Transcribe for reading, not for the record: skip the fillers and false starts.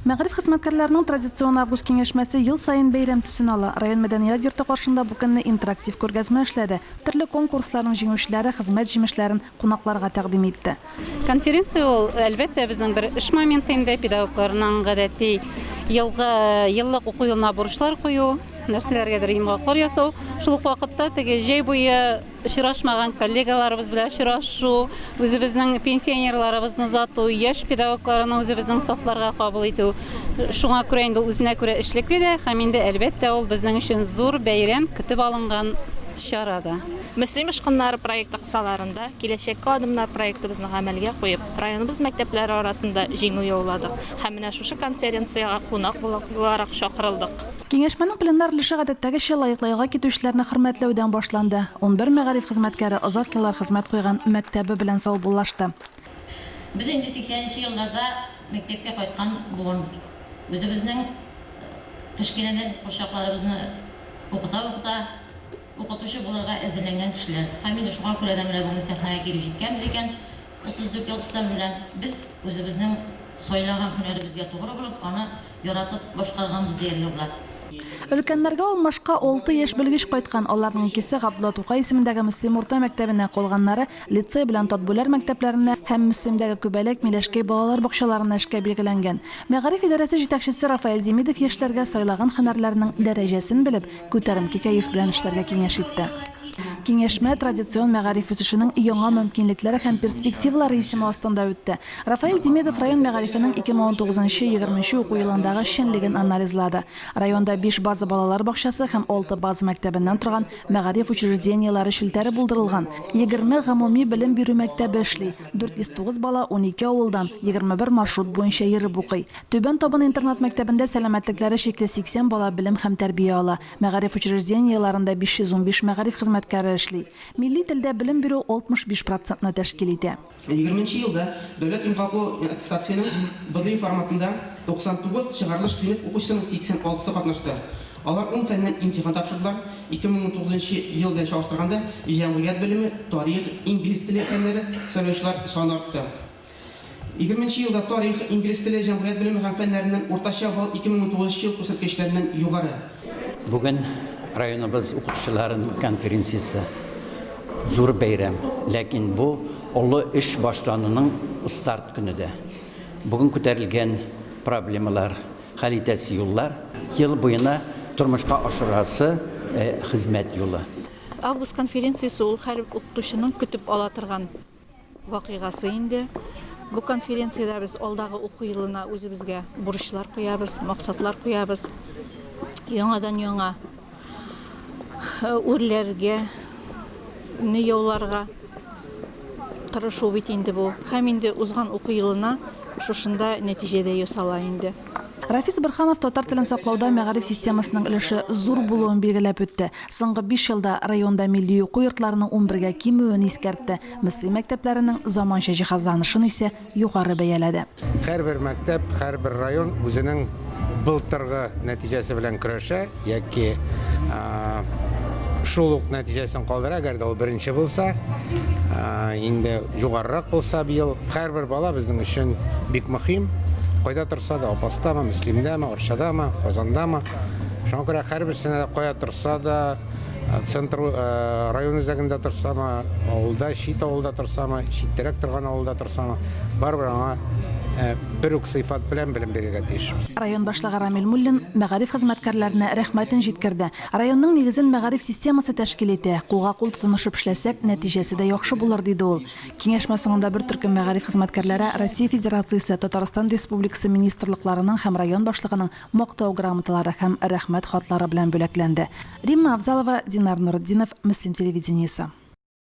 Мәгариф хезмәткәрләренең традицион август киңәшмәсе ел саен бәйрәм төсен ала. Район мәдәният йорты каршында бу көнне интерактив күргәзмә эшләде. Төрле конкурсларның җиңүчеләре хезмәт җимешләрен кунакларга тәкъдим итте. Конференция ул, әлбәттә, безнең бер эш моменты инде, педагогларның гадәти елгы, еллык уку елына бурычлар кую, нәрсәләргәдер йомгаклар ясау. Шул ук вакытта теге җәй буе Очрашмаган коллегаларыбыз белән очрашу, үзебезнең пенсионерларыбызны озату, яшь педагогларны үзебезнең сафларга кабул итү. Шуңа күрә инде ул үзенә күрә эшлекле дә һәм инде, әлбәттә, ул безнең өчен зур бәйрәм, көтеп алынган чара да. Мөслим очкыннары проекты кысаларында Киләчәккә адымнар проектыбызны гамәлгә куеп, районыбыз мәктәпләре арасында җиңү яуладык һәм менә шушы конференциягә кунак буларак чакырылдык. Киңәшмәнең пленар өлеше гадәттәгечә лаеклы ялга китүчеләрне хөрмәтләүдән башланды. 11 мәгариф хезмәткәре озак еллар хезмәт куйган мәктәбе белән саубуллашты. Без инде 80 нче елларда мәктәпкә кайткан буын. Үзебезнең кечкенәдән курчакларыбызны укыта-укыта, укытучы булырга әзерләнгән кешеләр. Һәм инде шуңа күрә дә менә бүген сәхнәгә килеп җиткәнбез икән, 34 ел стаж белән без үзебезнең сайлаган һөнәребезгә тугры булып, аны яратып башкарганбыз дияргә була. Өлкәннәргә алмашка алты яшь белгеч кайткан. Аларның икесе Габдулла Тукай исемендәге Мөслим урта мәктәбенә, калганнары лицей белән Татбүләр мәктәпләренә һәм Мөслимдәге Күбәләк, Миләшкәй балалар бакчаларына эшкә билгеләнгән. Мәгариф идарәсе җитәкчесе Рафаэль Демидов яшьләргә сайлаган һөнәрләренең дәрәҗәсен белеп, күтәренке кәеф белән эшләргә киңәш итте. Киңәшмә Традицион мәгариф үсешенең яңа мөмкинлекләре һәм перспективалары исеме астында үтте. Рафаэль Демидов район мәгарифенең 2019 нчы егерменче уку елындагы эшчәнлеген анализлады. Районда биш база балалар бакчасы һәм алты база мәктәбеннән торган мәгариф учреждениеләре челтәре булдырылган, 20 гомуми белем бирү мәктәбе эшли, 409 бала 12 авылдан 21 маршрут буенча йөреп укый. Түбән Табын интернат-мәктәбендә сәламәтлекләре чикле 80 бала белем һәм тәрбия ала. Мәгариф учреждениеләрендә 515 мәгариф хезмәткәре эшли. Милли телдә белем бирү 65 процентны тәшкил итә. Егерменче елда дәүләт йомгаклау аттестациясенең БДИ форматында 99 чыгарылыш сыйныф укучысының 86 сы катнашты. Алар ун фәннән имтихан тапшырдылар. 2019 нчы ел белән чагыштырганда, җәмгыять белеме, тарих, инглиз теле фәннәре сайлаучылар саны артты. Егерменче елда тарих, инглиз теле, җәмгыять белеме һәм фәннәреннән уртача балл 2019 нчы ел күрсәткечләреннән югары. Бүген районыбыз укытучыларының конференциясе зур бәйрәм, ләкин бу олы эш башлануның старт көне дә. Бүген күтәрелгән проблемалар, хәл итәсе юллар, ел буена тормышка ашырасы хезмәт юлы. Август конференциясе ул һәр укытучының көтеп ала торган вакыйгасы инде. Бу конференциядә без алдагы уку елына үзебезгә бурычлар куябыз, максатлар куябыз. Яңадан-яңа үрләргә, не яуларга тырышу бит инде бу. Һәм инде узган уку елына шушында нәтиҗә дә ясала инде. Рафис Борһанов татар телен саклауда мәгариф системасының өлеше зур булуын билгеләп үтте. Соңгы биш елда районда милли уку йортларының унбергә кимүен искәртте. Мөслим мәктәпләренең заманча җиһазланышын исә югары бәяләде. Һәрбер мәктәп, һәрбер район үзенең былтыргы нәтиҗәсе белән көрәшә яки шул ук нәтиҗәсен калдыра, әгәр дә ул беренче булса, инде югарырак булса быел. Һәрбер бала безнең өчен бик мөһим. Кайда торса да, Апастамы, Мөслимдәме, Арчадамы, Казандамы. Шуңа күрә һәрберсенә дә кая торса да, центр, район үзәгендә торсамы, авылда, чит авылда торсамы, читтәрәк торган авылда торсамы, барыбер аңа бер үк сыйфат белән белем бирергә тиеш. Район башлыгы Рамил Муллин мәгариф хезмәткәрләренә рәхмәтен җиткерде. Районның нигезен мәгариф системасы тәшкил итә. Кулга-кул тотынышып эшләсәк, нәтиҗәсе дә яхшы булыр, диде ул. Киңәшмә соңында бер төркем мәгариф хезмәткәрләре Россия Федерациясе, Татарстан Республикасы министрлыкларының һәм район башлыгының Мактау грамоталары һәм Рәхмәт хатлары белән бүләкләнде. Римма Авзалова, Динар Нуретдинов, Мөслим телевидениесе.